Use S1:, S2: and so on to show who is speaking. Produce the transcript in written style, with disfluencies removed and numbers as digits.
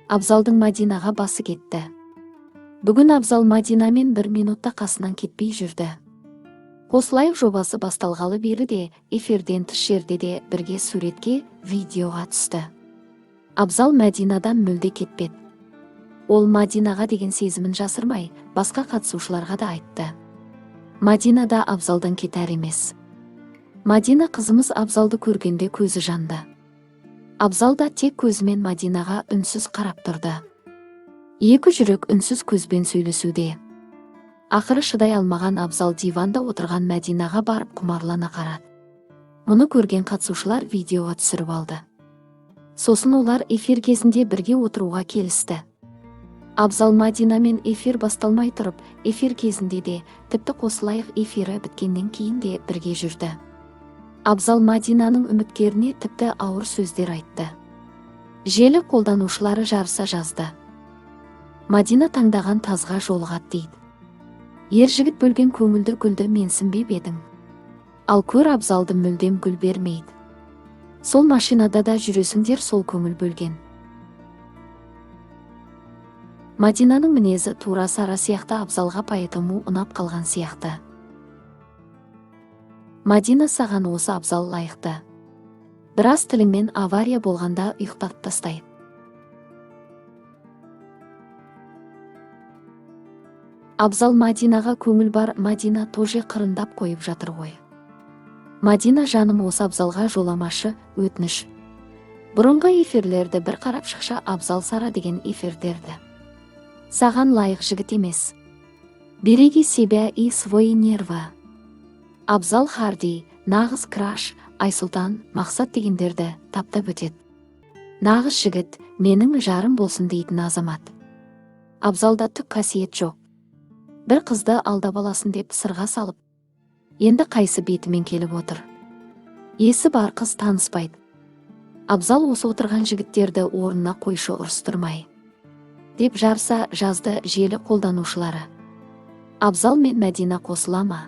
S1: Абзалдың Мадинаға басы кетті. Бүгін Абзал Мадинамен бір минутта қасынан кетпей жүрді. «Қосылайық» жобасы басталғалы бері де, эфирден тыс жерде де бірге суретке, видеоға түсті. Абзал Мәдинадан мүлде кетпеді. Ол Мадинаға деген сезімін жасырмай, басқа қатысушыларға да айтты. Мадина да Абзалдан кетер емес. Мадина қызымыз Абзалды көргенде көзі жанды. Абзал да тек көзімен Мадинаға үнсіз қарап тұрды. Екі жүрек үнсіз көзбен сөйлесуде. Ақыры шыдай алмаған Абзал диванда отырған Мәдинаға барып құмарлана қарады. Мұны көрген қатысушылар видеоға түсіріп алды. Сосын олар эфир кезінде бірге отыруға келісті. Абзал Мадинамен эфир басталмай тұрып, эфир кезінде де, тіпті «Қосылайық» эфирі біткеннен кейін де бірге жүрді. Абзал Мадинаның үміткеріне тіпті ауыр сөздер айтты. Желі қолданушылары жарыса жазды. «Мадина таңдаған тазға жолығады», – дейді. «Ер жігіт бөлген көңілді гүлді менсінбеп едің. Ал көр, Абзалды мүлдем гүл бермейді. Сол машинада да жүресіңдер сол көңіл бөлген». Мадинаның мінезі тура Сара сияқты Абзалға, поэтому ұнап қалған сияқты. «Мадина, саған осы Абзал лайықты. Біраз тіліңмен авария болғанда ұйықтатып тастайды». Абзал Мадинаға көңіл бар, Мадина тоже қырындап қойып жатыр ғой. «Мадина жаным, осы Абзалға жоламашы, өтініш. Бұрынғы эфирлерді бір қарап шықша, Абзал Сара деген эфирдерді. Саған лайық жігіт емес. Береги себя и свои нервы». Абзал Харди, нағыз краш, Айсұлтан, Мақсат дегендерді таптап өтеді. Нағыз жігіт, менің жарым болсын дейтін азамат. Абзалда түк қасиет жоқ. Бір қызды алдап аласын деп сырға салып, енді қайсы бетімен келіп отыр? Есі бар қыз таныспайды. «Абзал, осы отырған жігіттерді орнына қойшы ұрыстырмай», – деп жарыса жазды желі қолданушылары. Абзал мен Мәдина қосыла ма?